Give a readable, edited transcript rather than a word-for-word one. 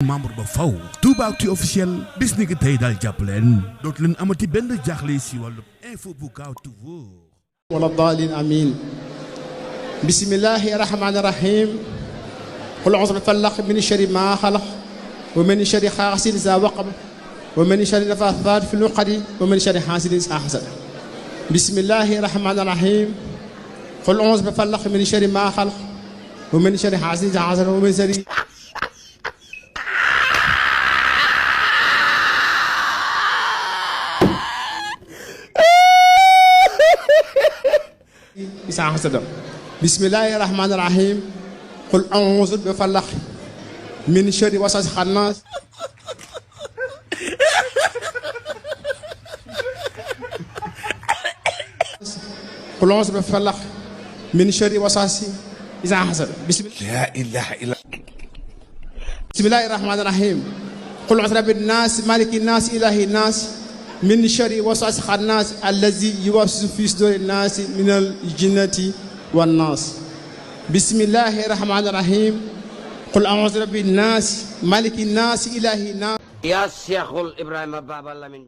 membre ba faw Toubactu officiel bis ni ki tey daal jàpp leen dootu leen amati benn jaaxle si wàllu info bu gaaw te wóor wala daalin amin bismillahi rahmani rahim qul a'udhu bi falaq min sharri ma khalaq wa min sharri ghasiqin idha waqab wa min sharri nafathati fil 'uqad wa min sharri hasidin idha hasad bismillahi rahmani rahim qul a'udhu bi falaq min sharri ma khalaq wa min sharri hasidin idha hasad wa min sharri إذا حسد بسم الله الرحمن الرحيم قل أعوذ بفلق من شر وسواس الخناس قل أعوذ بفلق من شر وسواس إذا حسد بسم الله الرحمن الرحيم قل أعوذ برب الناس مالك الناس إله الناس من شر وسواس الخناس الذي يوسوس في صدور الناس من الجنة والناس بسم الله الرحمن الرحيم قل أعوذ برب الناس مالك الناس إله الناس يا شيخ إبراهيم بابا الله من